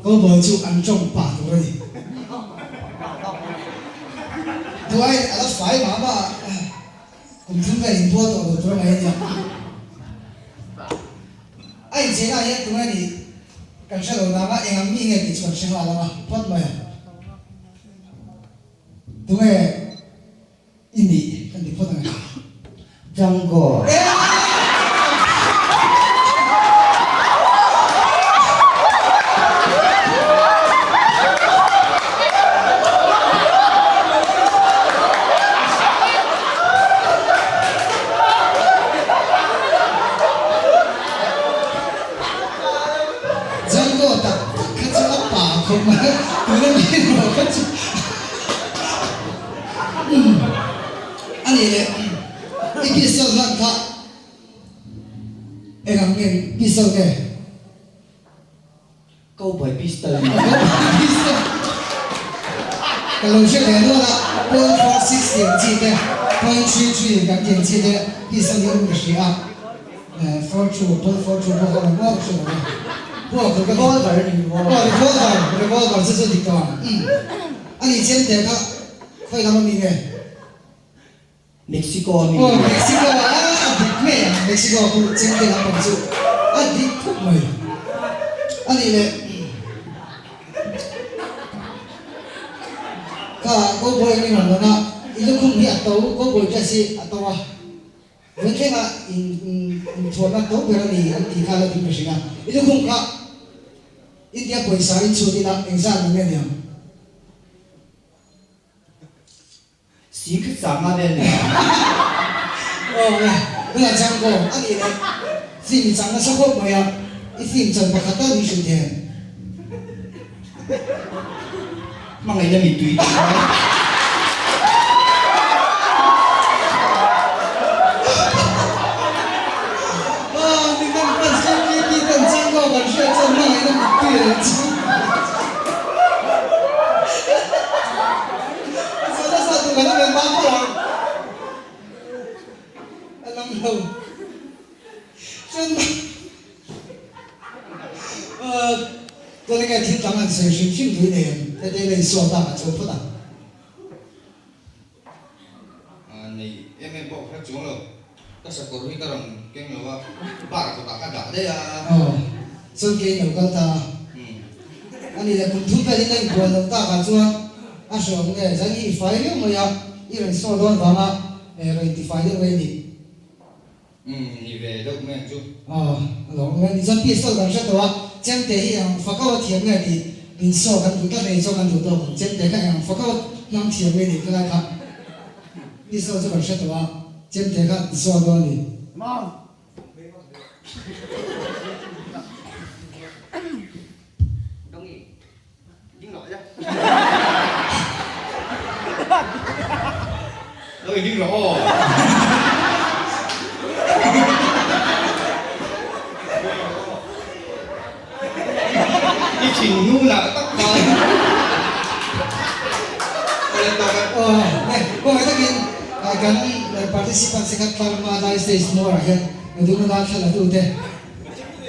Cowboy chu an tawng pah tur a ni. Duai a la fai mah mah a, kum thum vel inbual tawh lo tur a ngaih a nia. A inchei ah hian tunge nih kan hre lo nang a, eng ang mi nge tih chu kan hre nghal ang a, phawt mai a. Tunge i nih kan ti phawt ang e. Django. Django tak tak kha chu a pa khawp mai a, tuna mi erawh kha chu umm a nih leh i pistol hlan kha eng ang nge pistol nge? Cowboy pistol a ni. Cowboy pistol ka lo hre ve nual a, point 46 tih ang chi te, point 33 kan tih ang chi te pistol hi awm ka hria a, 42, point 42 pawh kha awm ka hre lo a, puak tur ka ni. Revolver a ni, revolver. Aw revolver, revolver chu chu dik tawh ang. A nih chian teh kha khawi lam a mi nge? Mexico a mi. Aw Mexico a a dik ngei ang Mexico khu chemte lampang chu a dik khawp mai a nih leh kha cowboy ang in rawn lang a i lukhum hi a to cowboy dress hi a to a venthleng ah in inthuamna to ber a ni an tih kha la dik ka hrilh a i lukhum kha India pawisa in chhut ila engzat ni nge niang. Secret sang nga vel ni ang. Aw nge, tunah chang ko a nih leh film i chang nasa khawp mai a, i film chan pakhat tal min hrilh thei em? Hmangaihna mittui tih kha. Aw mi kan hman CPP ten chang ko kan hriat chuan hmangaihna mittui a lo chang. Chuan enge thil dang an sawi hrim hrim tui nei em? Heti la insawn tak a chuan phawt ang. Nei em em pawh ka hre chuang lo. Ka sakawr hi ka rawn keng lo a, bar kawtah ka dah daih a. Aw, chuan kei lo kal ta a. A nih leh kum thum velin a inbual loh takah chuan a hreawm nge zan hi i fai riau mai a, i rawn saw dawn vanga rawn intifai deuh mai a ni. Umm, ni ve deuh mai ang chu. Aw, a lo awm e. Ni chuan pistol kan hre tawh a, chemte hi eng fakau a thiam nge tih min saw kan duh tlat a ni chuan kan duh tawk ang. Chemte kha eng fakau a hmang thiam nge nih khilai kha pistol chu kan hre tawh a. Chemte kha an saw dawn a ni. Kawngah takin kan participants te kha tlarma lai stage hmawrah hian duhna lai thla la tute.